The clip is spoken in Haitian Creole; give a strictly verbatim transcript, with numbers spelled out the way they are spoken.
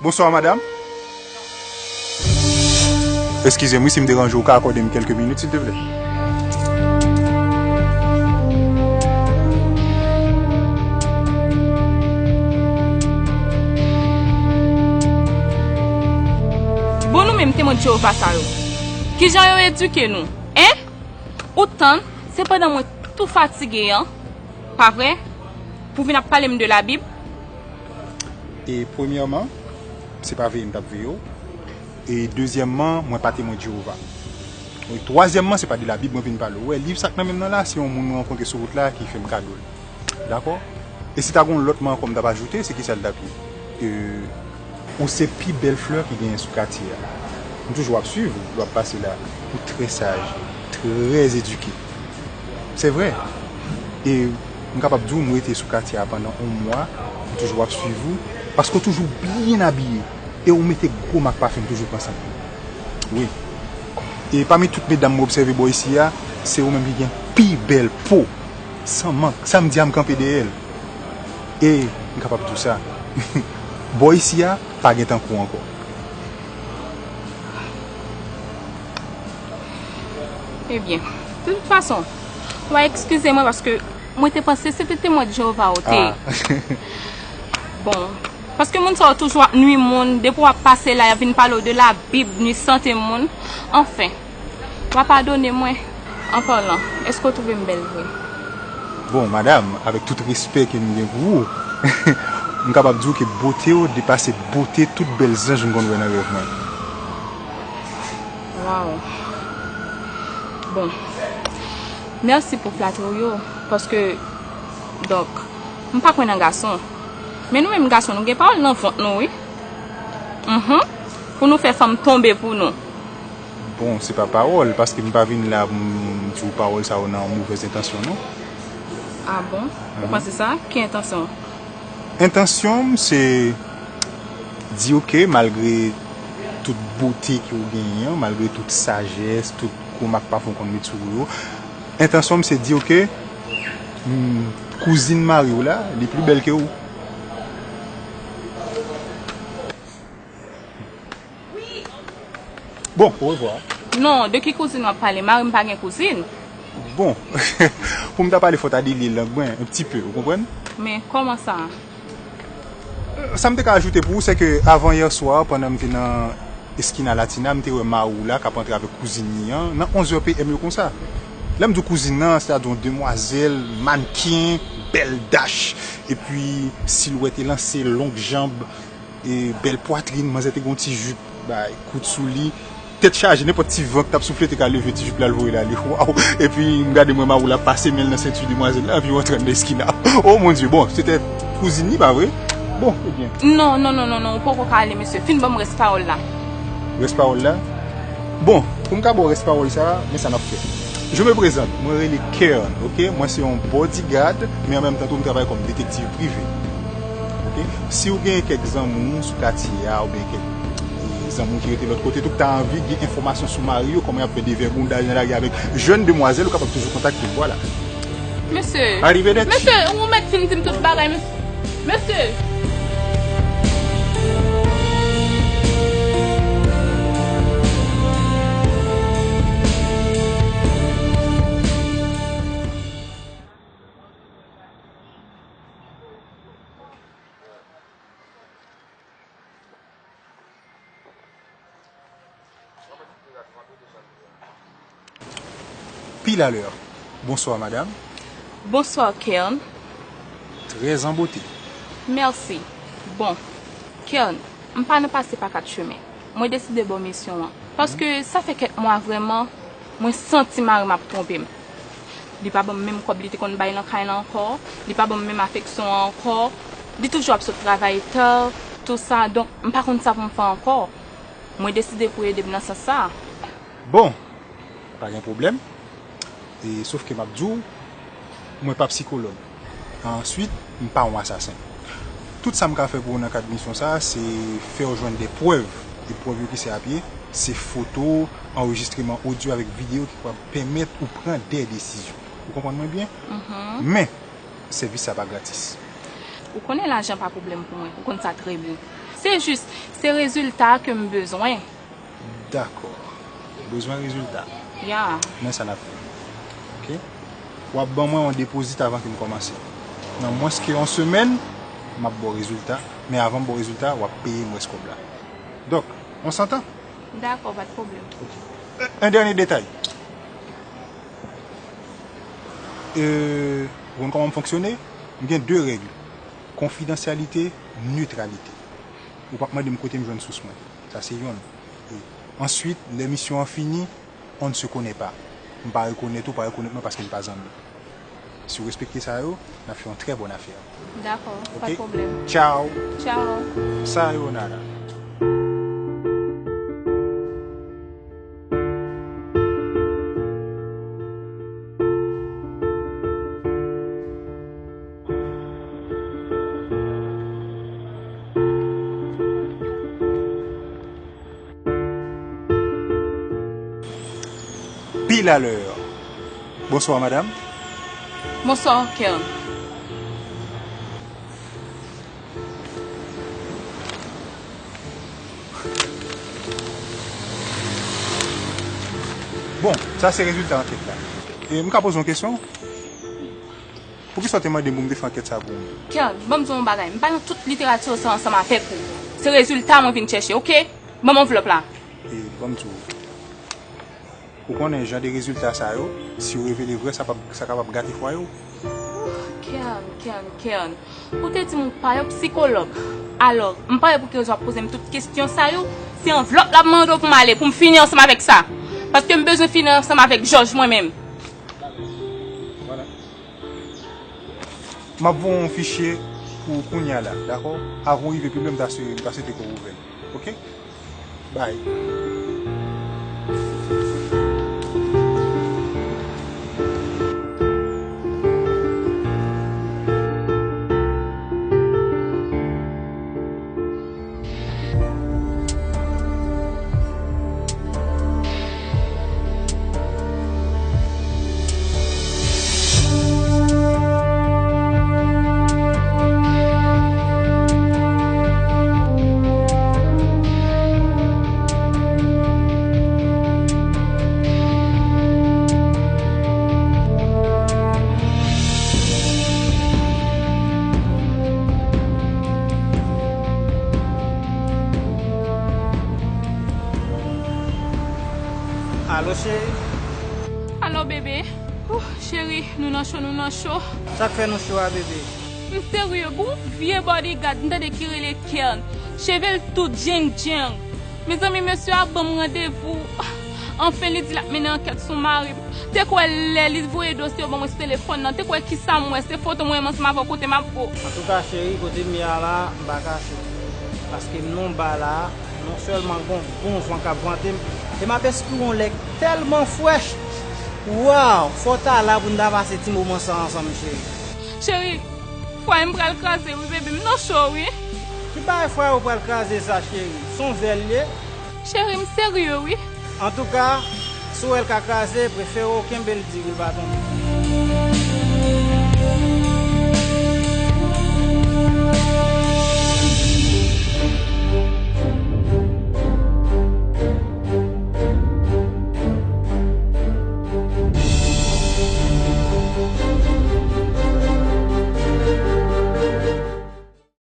Bonswa, madanm. Eskize m, wi, si m deranje w, ou ka akòde m kèlke minit, silteplè? Bon, nou menm, Temwen Jewova sa yo, kijan yo edike nou? Hein? Ou tann, se pandan mwen tou fatige an, pa vre? Pou vin ap pale m de Labib? E premyèman, se pa veye m t ap veye w. E dezyèmman, mwen pa Temwen Jewova. E twazyèmman, se pa de Labib mwen vin pale w. Ou wè, liv sa k nan men m nan la, se yon moun mwen rankontre sou wout la ki fè m kado l. Dakò? E si ta gen yon lòt man ankò m t ap ajoute, se kisa l t ap ye? E, ou se pi bèl flè ki genyen sou katye a. M toujou ap swiv ou, lè w ap pase la. Ou trè saj, trè edike. Se vre. E m kapab di w, m rete sou katye a pandan yon mwa, m toujou ap swiv ou, paske w toujou byen abiye, e w mete gwo mak pafen, m toujou pran san. Wi. E pami tout medam m obsève bò isi a, se ou menm ki gen pi bèl po. San mank, sa m di a, m kanpe dèyè l. E m kapab di w sa, bò isi a, pa gen tankou w ankò. Ebyen, de tout fason, w a eskize mwen paske mwen te panse se te Temwen Jewova ou te ye. Ah. Bon, paske moun sa yo toujou ap nwi moun, depi w ap pase la, y ap vin pale w de Labib, nwi sante moun. Anfen, w a padone mwen. An palan, èske w twouve m bèl vre? Bon, madanm, avèk tout respè ke m gen pou ou, m kapab di w ke bote w depase bote tout bèl zanj m konn wè nan rèv mwen. Waw. Bon. Mèsi pou flatri w yo, paske, donk, m pa kwè nan gason. Men nou menm gason, nou gen pawòl nan vant nou, wi. Mhm. Pou nou fè fanm tonbe pou nou. Bon, se pa pawòl, paske m pa vin la pou m di w pawòl sa yo nan yon movèz entansyon, non. Ah bon? Ou Mhm. panse sa? Ki entansyon? Entansyon m se di, oke, malgre tout bote ke w genyen an, malgre tout sajès, tout gwo mak pafen w konn met sou ou yo, entansyon m se di, oke, mm, kouzin mari w la, li pli bèl ke ou. Bon, orevwa. Non, de ki kouzin w ap pale? Mari m pa gen kouzin. Bon, pou m ta pale fò w ta delye lang mwen, un petit peu, ou konprann? Men kòman sa? Sa m te ka ajoute pou ou, se ke avan yè swa, pandan m te nan Eskina Latina, m te wè mari w la k ap antre avèk kouzin li an, nan onz è P M yo konsa. Lè m di w kouzin nan, sètadi yon demwazèl, mannken, bèl dach, epi silwèt elanse, long janb, e bèl pwatrin, manzè te gen yon ti jip, bay, kout sou li, tèt chaje, nenpòt ti van k t ap soufle te ka leve ti jip la, l voye l ale. Waw! Epi m gade mwen, mari w la pase men l nan senti demwazèl la, epi w antre anndan eskina. Oh mon Dieu, bon, se te kouzin li, pa vre? Bon, ebyen. Non, non, non, non, non, ou poko ka ale, mesye. Fin ban m rès pawòl la. Rès pawòl la? Bon, pou m ka ba w rès pawòl sa, men sa n ap fè. Je me présente, mwen rele Kern, oke? Mwen se yon bodyguard, men an menm tan tou m travay kòm detektiv prive. Oke? Si w gen kèk zanmi w sou katye a, oubyen kèk, e, zanmi w ki rete lòt kote tou, k ta anvi gen enfòmasyon sou mari yo, kòman y ap fè devègoudaj nan lari avèk jèn demwazèl, ou kapab toujou kontakte m, vwala. Mesye. Arrivederci. Mesye, ou mèt fin di m tout bagay, mesye. Mesye. Pile à l'heure. Bonsoir, madame. Bonsoir, Kern. Très en beauté. Mèsi. Bon, Kern, m pa nan pase pa kat chemen. Mwen deside ba w misyon an. Paske sa fè kèk mwa vrèman, mwen santi mari m ap twonpe m. Li pa ban m menm kòb li te konn bay nan kay la ankò. Li pa ban m menm afeksyon an ankò. Li toujou ap sot travay ta, tou sa. Donk, m pa konn sa pou m fè ankò. Mwen deside pou ede m nan sans sa. Bon, pa gen pwoblèm. E, sof ke m ap di w, mwen pa psikològ. Answit, m pa yon asasen. Tout sa m ka fè pou ou nan kad misyon sa a, se fè w jwenn de prèv. E prèv yo ki se apye, se foto, anrejistreman odyo avèk videyo ki kapab pèmèt ou pran de desizyon. Ou konprann mwen byen? Mhm. Men, sèvis sa pa gratis. Ou konnen lajan pa pwoblèm pou mwen, ou konn sa trè byen. Se jis, se rezilta ke m bezwen. Dakò. Bezwen rezilta. Ya. Men sa n ap fè. Oke? W ap ban mwen yon depozit avan ke m kòmanse. Nan mwens ke yon semèn, m ap ba w rezilta. Men avan m ba w rezilta, w ap peye m rès kòb la. Donk, on s'entend? Dakò, pa de pwoblèm. Oke. Un, un dernier détail. Euh, ou konn kòman m fonksyone? M gen de règ. Konfidansyalite, netralite. Ou p ap mande m kote m jwenn sous mwen. Sa se yonn. E answit, lè misyon an fini, on ne se connaît pas. M pa rekonèt ou, pa rekonèt mwen paske n pa zanmi. Si w respekte sa yo, n ap fè yon trè bòn afè. Dakò, pa de pwoblèm. Tchaw. Tchaw. Sayonara. Pile à l'heure. Bonsoir, madame. Bonsoir, Kern. Bon, sa se rezilta ankèt la. E m ka poze yon kesyon? Poukisa w te mande m pou m te fè ankèt sa pou ou? Kern, ban m di w yon bagay. M pa nan tout literati sa ansanm avèk ou. Se rezilta mwen vin chèche, oke? Ban m anvlòp la. E ban m di w, ou konnen jan de rezilta sa yo, si yo revele vrè, sa p ap, sa kapab gate fwaye w. Kern, Kern, Kern. Ou te di m ou pa yon psikològ. Alò, m pa wè pou ki rezon w ap poze m tout kesyon sa yo. Se anvlòp la m mande w pou m ale, pou m fini ansanm avèk sa. Paske m bezwen fini ansanm avèk Jòj mwen menm. Vwala. M ap voye yon fichye pou ou kounye a la, dakò? Avan w rive pi lwen, m ta swe-, m ta swete ke w ouvè l. Oke? Bay. Alo, cheri. Alo, bebe. Ouh, cheri, nou nan cho, nou nan cho. Sa k fè nou cho a, bebe? M serye, gon vye bodyguard, m tande ki rele Kern. Cheve l tou djeng djeng. Mezanmi, mesye a ban m randevou. Anfen, li di l ap mennen ankèt sou mari m. Te kwè lè li voye dosye yo ban mwen sou telefòn nan, te kwè kisa m wè, se foto mwen menm ansanm avè w kote m ap bo. Antouka, cheri, kote m ye a la, m pa kache. Paske m nan yon ba la, non sèlman gon bon van k ap vante m, e m ap espire yon lè k tèlman frèch. Waw, fò w ta la pou n ta pase ti moman sa ansanm, cheri. Cheri, fwaye m pral kraze wi, bebe, m nan cho wi. Ki bagay fwaye w pral kraze sa, cheri? Se yon vè l ye. Cheri, m serye wi. Antouka, si w wè l ka kraze, prefere w kenbe l di pou l pa tonbe.